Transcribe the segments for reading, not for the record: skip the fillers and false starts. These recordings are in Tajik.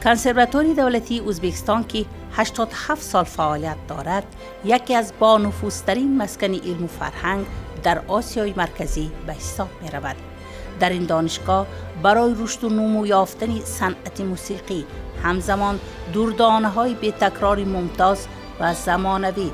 Консерваторияи давлатии Ӯзбекистон, ки 87 сол фаъолият дорад, яке аз бонуфузтарин маскани илму фарҳанг дар Осиёи Марказӣ ба ҳисоб меравад. Дар ин донишгоҳ барои рушду нумӯ ёфтани санъати мусиқӣ, ҳамзамон дурдонаҳои бетакрори мумтоз ва замонавӣ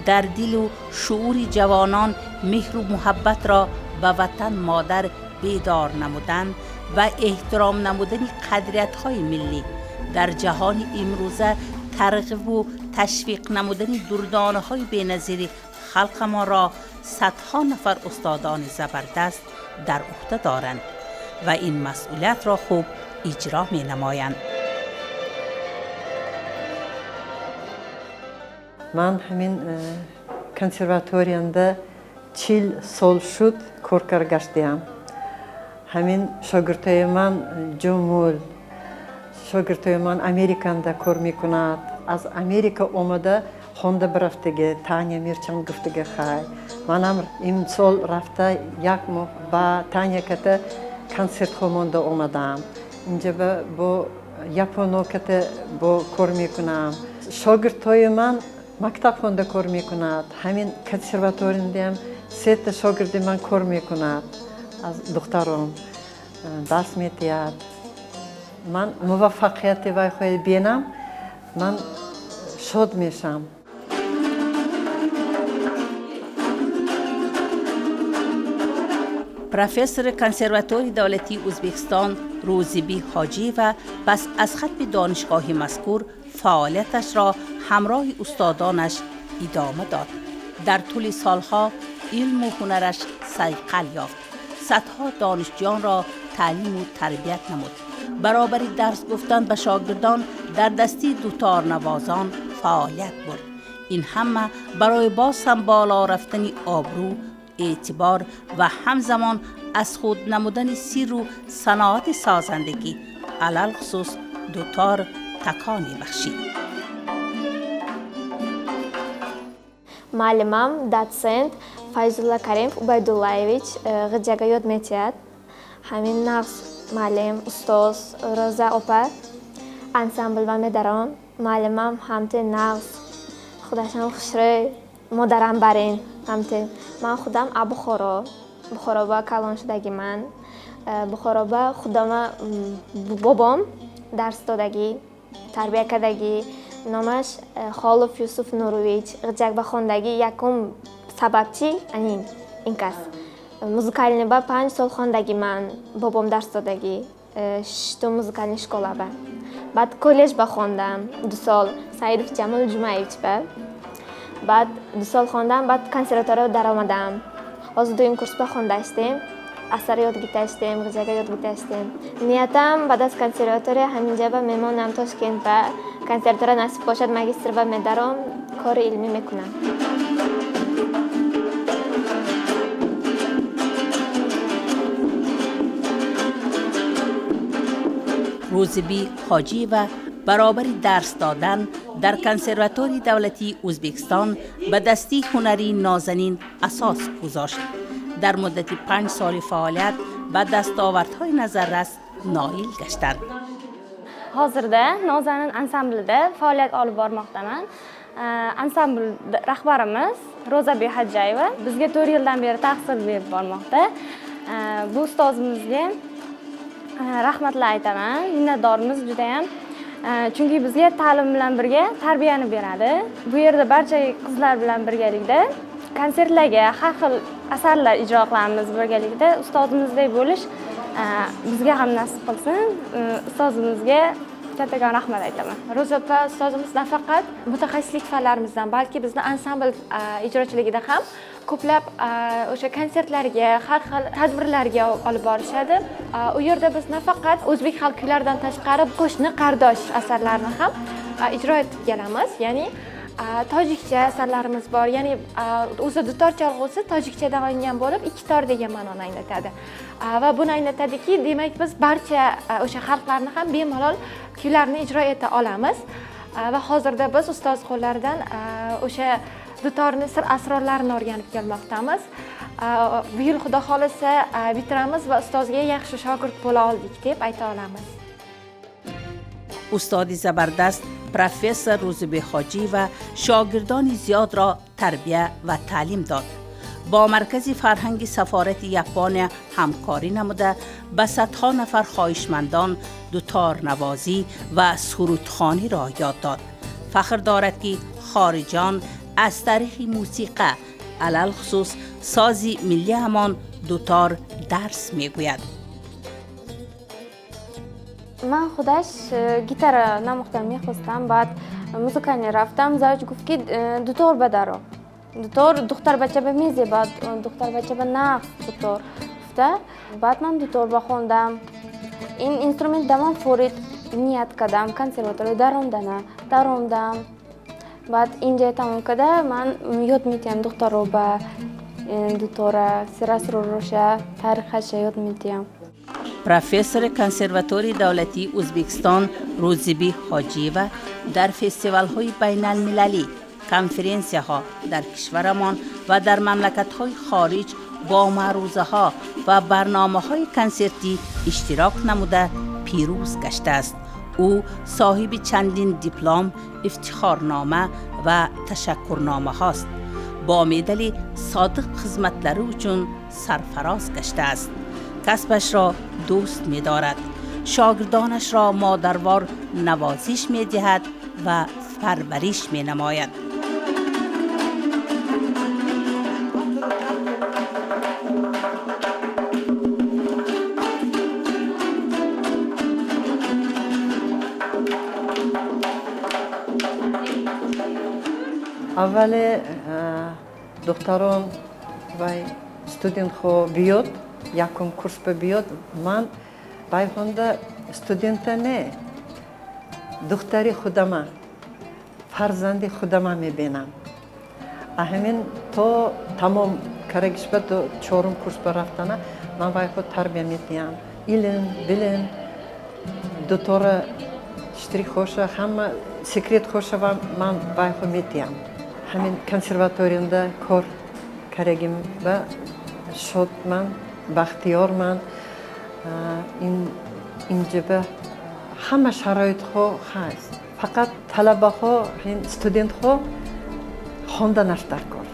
дар дилу шуури ҷавонон меҳру муҳаббатро ба ватан модар бедор намудан ва эҳтиром намудани қадриятҳои миллӣ, дар ҷаҳони имрӯза тарғибу ташвиқ намудани дурдонаҳои беназири халқамонро садҳо нафар устодони забардаст дар уҳда доранд ва ин масъулиятро хуб иҷро менамоянд. Ман ҳамин консерваториянда 40 сол шуд кор каргаштиам. Ҳамин шогирдҳои ман ҷумул, шогирдҳои ман Американда кор мекунад. Аз Америка омада хонда бирафтаги Таня Мирчан гуфтаги хай. Манам имсол рафта як моҳ ба Таня ката консертҳо монда омадам. Инҷа бо японо ката бо кор мекунам. Шогирдҳои ман мактаб хонда кор мекунад. Ҳамин консерваторияндаам сета шогирди ман кор мекунад. Аз духтарон дарс медиҳад. Ман муваффақияти вайҳои бинам, ман шод мешавам. Профессори консерваторияи давлатии Ӯзбекистон Рӯзиби Ҳоҷиева пас аз хатми донишгоҳи мазкур фаъолияташро ҳамроҳи устодонаш идома дод. Дар тӯли солҳо илму ҳунараш сайқал ёфт, садҳо донишҷӯёнро таълиму тарбият намуд. Баробари дарс гуфтан ба шогирдон дар дастии дуторнавозон фаъолият бурд. Ин ҳама барои боз ҳам боло рафтани обрӯ, эътибор ва ҳамзамон аз худ намудани сирру саноати созандагӣ, алалхусус дутор, таконе бахшид. Муаллимам дотсент Файзулла Каримов Убайдуллаевич ғиҷага ёд метиҳад. Ҳамин нағз муаллим, устоз Роза опа ансамбл ба медаром. Муаллимам ҳамте нағз, худашам хушрӯй, модарам барин ҳамте. Ман худам Бухоро, Бухороба калон шудагӣ ман. Бухороба худама бобом дарс додагӣ, тарбия кардагӣ. Номаш Холов Юсуф Нурович. Ғиҷак ба хондагӣ якум сабабчи анин ин кас. Музыкальный ба 5 сол хондагӣ ман, бобом дарс додагӣ. Шишту музыкальный школа ба. Баъд коллеҷ ба хондам 2 сол, Саидов Ҷамол Ҷумаевич ба. Баъд 2 сол хондам, баъд консерватория даромадам. Ҳозир дуюм курс ба хондаштем, асар ёд гирифташтем, ғиҷага ёд гирифташтем. Ниятам баъд аз консерватория ҳаминҷа ба мемонам Тошкент ба консерватория, насиб бошад магистр ба медаром, кори илмӣ мекунам. Рӯзиби Ҳоҷиева баробари дарс додан дар консерваторияи давлатии Ӯзбекистон ба дастии ҳунарии нозанин асос гузошт. Дар муддати 5 соли фаъолият ба дастовардҳои назаррас ноил гаштанд. Hozirda Nozanin ansamblida faoliyat olib bormoqdaman. Ansambl rahbarimiz Ro'zabi Hajjayeva bizga 4 yildan beri tahsil berib bormoqda. Bu ustozimizga rahmatlar aytaman, minnatdormiz juda ham. Chunki bizga ta'lim bilan birga tarbiyani beradi. Bu yerda barcha qizlar bilan birgalikda konsertlarga har xil asarlar ijro qilamiz birgalikda. Ustozimizdek bo'lish bizga ham nasib qilsin. Ustozimizga kattakon rahmat aytaman. Ro'za opa ustozimiz nafaqat mutaxassislik fanlarimizdan, balki bizni ansambl ijrochiligida ham ko'plab o'sha konsertlarga, har xil tadbirlarga olib borishadi. U yerda biz nafaqat o'zbek xalq kuylaridan tashqari qo'shni qardosh asarlarini ham ijro etib kelamiz. Ya'ni tojikcha asarlarimiz bor. Ya'ni o'zi dutor cholg'usi tojikchadan olingan bo'lib, ikki tor degan ma'noni anglatadi. Va buni anglatadiki, demak biz barcha o'sha xalqlarni ham bemalol kuylarni ijro eta olamiz. Va hozirda biz ustoz qo'llaridan o'sha dutorni sir asrorlarini o'rganib kelmoqdamiz. Bu yil Xudo xolasa bitiramiz va ustozga yaxshi shogird bo'la oldik deb ayta olamiz. Устоди забардаст профессор Рӯзиби Ҳоҷиева шогирдони зиёдро тарбия ва таълим дод. Бо маркази фарҳанги сафорати Япония ҳамкорӣ намуда, ба садҳо нафар хоҳишмандон дуторнавозӣ ва сурудхониро ёд дод. Фахр дорад, ки хориҷон аз таърихи мусиқа, алалхусус сози миллиамон дутор дарс мегӯяд. Ман худаш гитара намохтан мехостам. Баъд музыкальный рафтам, завуч гуфт, ки дутор бадаро, дутор духтарбача ба мезебад, духтарбача ба нағз дутор гуфта. Баъд ман дутор бахондам. Ин инструмент да ман форид ният кардам консерватория даромдана, даромдам. Баъд инҷа тамом карда, ман ёд медиҳам духтаро ба дутора, сирасророша, таърихаша ёд медиҳам. Профессори консерваторияи давлатии Ӯзбекистон Рӯзиби Ҳоҷиева дар фестивалҳои байналмилалӣ, конференсияҳо дар кишварамон ва дар мамлакатҳои хориҷ бо маърузаҳо ва барномаҳои консертӣ иштирок намуда, пирӯз гаштааст. Ӯ соҳиби чандин диплом, ифтихорнома ва ташаккурномаҳост. Бо медали содиқ хизматлари учун сарфароз гаштааст. Касбашро дӯст медорад, шогирдонашро модарвор навозиш медиҳад ва парвариш менамояд. Аввале духтарон вай студентҳо биёд, якум курс ба биёд, ман вайхонда студента не, духтари худама, фарзанди худама мебинам. Ҳамин то тамом карагишба, то чорум курс ба рафтана, ман вайхо тарбия медиҳам, илм билим, дутора, штрихоша, ҳама секретхоша ман вайхо медиҳам. Ҳамин консерваториямда кор карагим ба шодман, бахтиёрман. Инҷаба ҳама шароитҳо ҳаст, фақат талабаҳо, студентҳо хонданаш дар кор.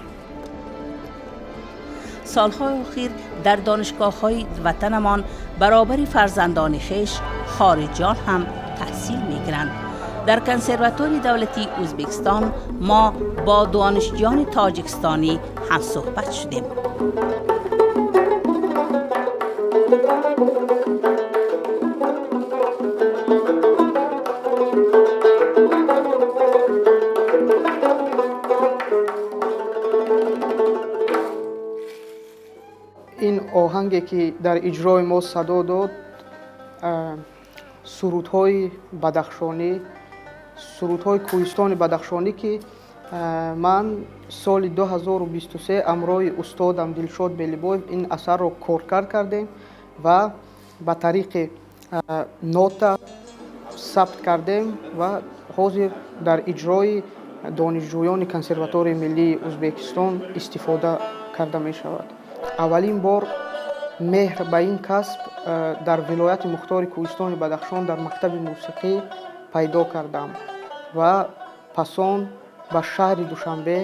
Солҳои охир дар донишгоҳҳои ватанамон баробари фарзандони хеш хориҷиён ҳам таҳсил мегиранд. Дар консерваторияи давлатии Ӯзбекистон мо бо донишҷӯёни тоҷикистонӣ ҳамсӯҳбат шудем. Ин оҳанге, ки дар иҷрои мо садо дод, сурудҳои бадахшонӣ, сурудҳои кӯҳистони Бадахшонӣ, ки ман соли 2023 ҳамроҳи устодам Дилшод Белибоев ин асарро коркард кардем ва ба тариқи нота сабт кардем ва ҳозир дар иҷрои донишҷӯёни Консерваторияи миллии Ӯзбекистон истифода карда мешавад. Аввалин бор меҳр ба ин касб дар вилояти мухтори кӯҳистони Бадахшон дар мактаби мусиқӣ пайдо кардам ва пасон ба шаҳри Душанбе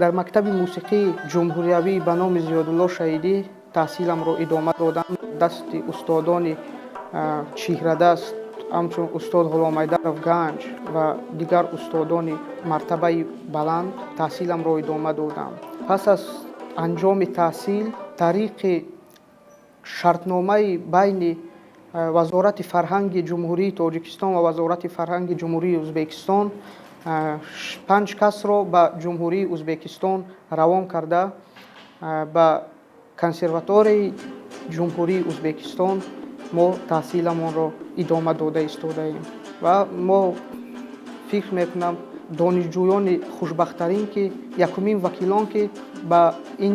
дар мактаби мусиқии ҷумҳуриявӣ ба номи Зиёдулло Шаҳидӣ таҳсиламро идома додам. Дасти устодони чиҳрадаст, ҳамчун устод Ғуломайдаров Ганҷ ва дигар устодони мартабаи баланд таҳсиламро идома додам. Пас аз анҷоми таҳсил, тариқи шартномаи байни Вазорати фарҳанги Ҷумҳурии Тоҷикистон ва Вазорати фарҳанги Ҷумҳурии Ӯзбекистон панҷ касро ба Ҷумҳурии Ӯзбекистон равон карда, ба консерваторияи Ҷумҳурии Ӯзбекистон мо таҳсиламонро идома дода истодаем. Ва мо фикр мекунам, донишҷӯёни хушбахттарин, ки якумин вакилон, ки ба ин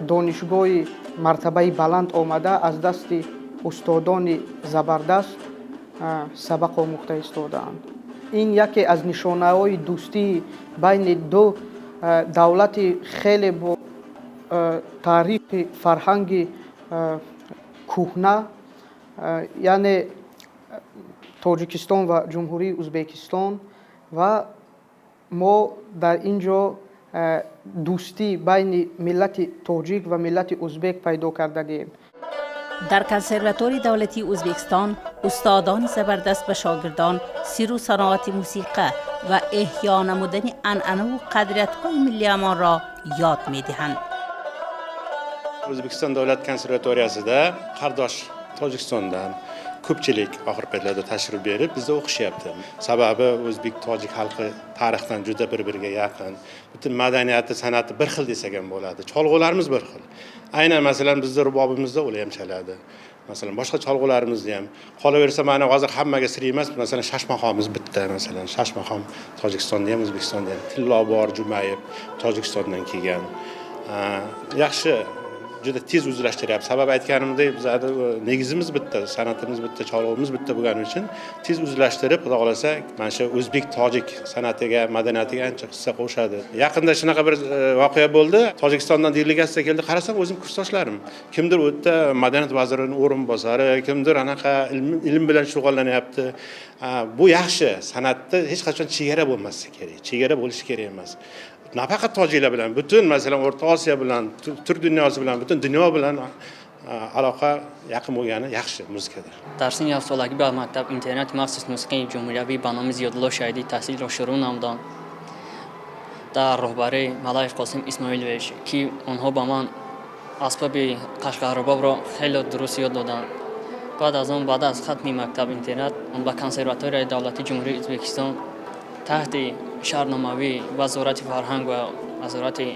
донишгоҳи мартабаи баланд омада, аз дасти устодони забардаст сабақ омӯхта истодаанд. Ин яке аз нишонаҳои дӯстии байни ду давлати хеле бо таърихи фарҳанги кӯҳна, яъне Тоҷикистон ва Ҷумҳурии Узбекистон ва мо дар ин ҷо дӯстӣ байни миллати тоҷик ва миллати узбек пайдо кардагием. Дар Консерватории давлатии Ӯзбекистон устодони забардаст ба шогирдон сирру саноати мусиқа ва эҳё намудани анъанаву қадриятҳои миллиамонро ёд медиҳанд. O'zbekiston davlat konservatoriyasida qardosh Tojikistondan ko'pchilik oxirgi paytlarda tashrif buyurib, bizda o'qishyapti. Sababi o'zbek, tojik xalqi tarixdan juda bir biriga yaqin, butun madaniyati, san'ati bir xil desak ham bo'ladi. Cholg'ularimiz bir xil. Aynan, masalan, bizni rubobimizda ular ham chaladi, masalan, boshqa cholg'ularimizni ham. Qolaversa, mana hozir hammaga sir emas, masalan, shashmaqomimiz bitta. Masalan, shashmaqom Tojikistonda ham, O'zbekistonda ham. Tillobor Jumayev Tojikistondan kelgan. Yaxshi, juda tez o'zlashtiryapti. Sababi, aytganimdek, bizani negizimiz bitta, san'atimiz bitta, cholg'umiz bitta bo'lgani uchun tez o'zlashtirib, xudo xohlasa, mana shu o'zbek, tojik san'atiga, madaniyatiga ancha hissa qo'shadi. Yaqinda shunaqa bir voqea bo'ldi: Tojikistondan delegatsiya keldi. Qarasam, o'zim kursdoshlarim. Kimdir u yerda madaniyat vazirini o'rinbosari, kimdir anaqa ilm bilan shug'ullanyapti. Bu yaxshi. San'atda hech qachon chegara bo'lmasligi kerak, chegara bo'lishi kerak emas. Nafaqat tojiklar bilan, butun, masalan, O'rta Osiyo bilan, turk dunyosi bilan, butun dunyo bilan aloqa yaqin bo'lgani yaxshi muzikada. Дар синни ҳафтсолагӣ ба мактаб интернати махсус мусиқии ҷумҳуриявӣ ба номи Зиёдулло Шаҳидӣ таҳсилро шурӯъ намудам дар роҳбарии Малаев Қосим Исмоилович, ки онҳо ба ман асбоби қашқарубобро хеле дуруст ёд доданд. Баъд аз он, баъд аз хатми мактаб интернат, ба Консерваторияи давлатии Ҷумҳурии Ӯзбекистон таҳти шартномавии Вазорати фарҳанг ва Вазорати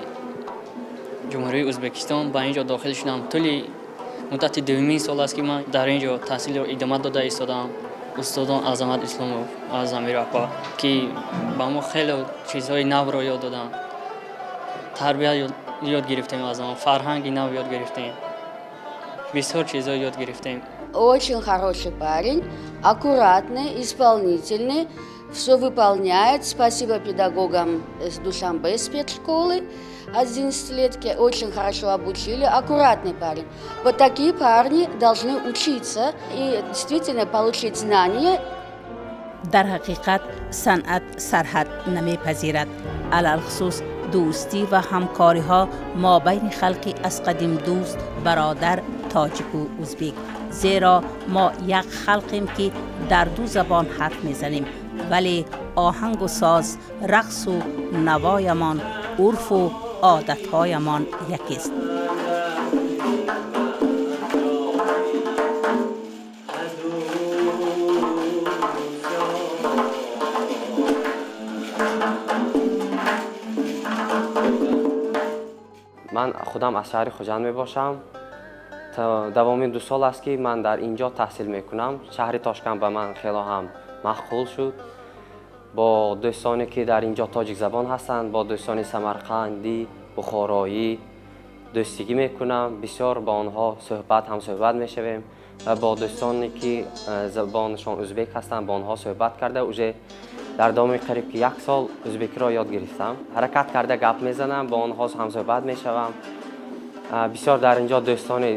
Ҷумҳурии Ӯзбекистон ба ин ҷо дохил шудам. Тӯли муддати дуюмин сол аст, ки ман дар ин ҷо таҳсилро идома дода истодаам. Устодон Азамат Исломов ва Замир апа, ки ба мо хеле чизҳои навро ёд доданд, тарбия ёд гирифтем аз он, фарҳанги нав ёд гирифтем, бисёр чизҳо ёд гирифтем. Очень хороший парень, аккуратный, исполнительный, все выполняет. Спасибо педагогам из Душанбе спецшколы, 11-летки, очень хорошо обучили, аккуратный парень. Вот такие парни должны учиться и действительно получить знания. Дар ҳақиқат, санъат сарҳад намепазирад, алалхусус дӯстӣ ва ҳамкориҳо мобайни халқи аз қадим дӯст, бародар тоҷику узбек, зеро мо як халқем, ки дар ду забон ҳарф мезанем, вале оҳангу соз, рақсу навоямон, урфу одатҳоямон якест. Ман худам аз шаҳри Хуҷанд мебошам. Давоми 2 сол аст, ки ман дар ин ҷо таҳсил мекунам. Шаҳри Тошканд ба ман хело ҳам маъқул шуд. Бо дӯстоне, ки дар ин ҷо тоҷикзабон ҳастанд, бо дӯстони самарқандӣ, бухороӣ дӯстигӣ мекунам. Бисёр бо онҳо суҳбат, ҳамсуҳбат мешавем ва бо дӯстоне, ки забонашон узбек ҳастанд, бо онҳо суҳбат карда, уже дар давоми қариб ки як сол узбекиро ёд гирифтам. Ҳаракат карда гап мезанам, бо онҳо ҳамсуҳбат мешавам. Бисёр дар ин ҷо дӯстони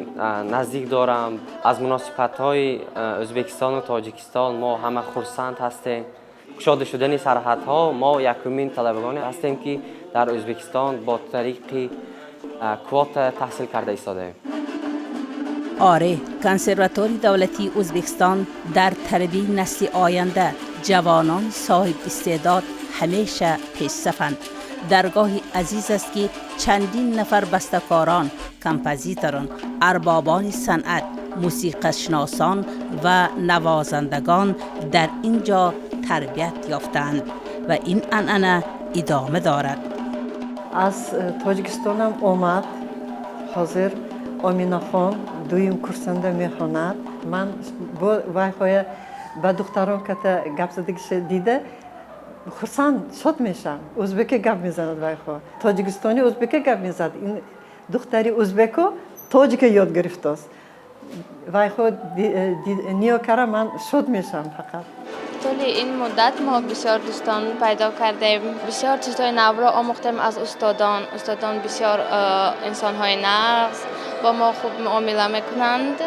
наздик дорам. Аз муносибатҳои Ӯзбекистону Тоҷикистон мо ҳама хурсанд ҳастем. Кушода шудани сарҳадҳо, мо якумин талабагоне ҳастем, ки дар Ӯзбекистон бо тариқи квота таҳсил карда истодаем. Оре, Консерватории давлатии Ӯзбекистон дар тарбияи насли оянда, ҷавонони соҳиб истеъдод ҳамеша пешсафанд. Даргоҳи азиз аст, ки чандин нафар бастакорон, композиторон, арбобони санъат, мусиқашиносон ва навозандагон дар ин ҷо тарбият ёфтаанд ва ин анъана идома дорад. Аз Тоҷикистонам омад. Ҳозир Оминахон дуюм курсанда мехонад. Ман бо вайҳоя ба духтарон ката гап задагиша дида, хурсанд, шод мешавам. Ӯзбека гап мезанад вайҳо, тоҷикистони ӯзбека гап мезад. Ин духтари ӯзбеку тоҷика ёд гирифтааст. Вайҳо ниё кара, ман шод мешавам фақат. Тӯли ин муддат мо бисёр дӯстон пайдо кардем, бисёр чизҳои навро омӯхтем аз устодон. Устодон бисёр инсонҳои нағз, бо мо хуб муомила мекунанд.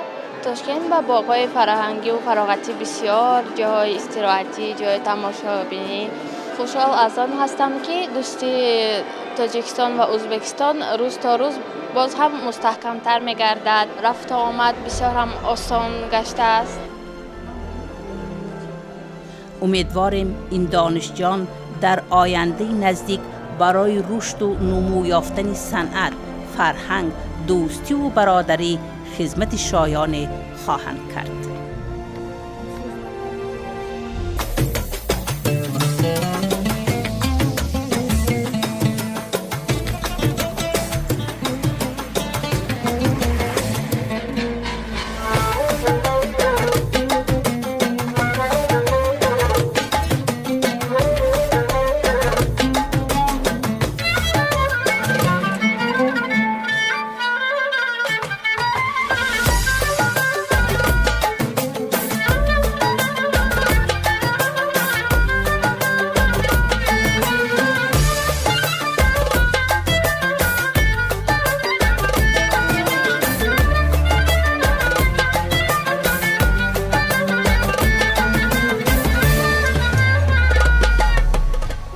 Тошкент ба боғҳои фарҳангӣ ва фароғатӣ бисёр, ҷойҳои истироҳатӣ, ҷойи тамошобинӣ. Хушҳол аз он ҳастам, ки дӯстии Тоҷикистон ва Ӯзбекистон рӯз то рӯз боз ҳам мустаҳкамтар мегардад. Рафту омад бисёр ҳам осон гаштааст. Умедворем, ин донишҷӯён дар ояндаи наздик барои рушду нумӯ ёфтани санъат, фарҳанг, дӯстиву бародарӣ хизмати шоёне хоҳанд кард.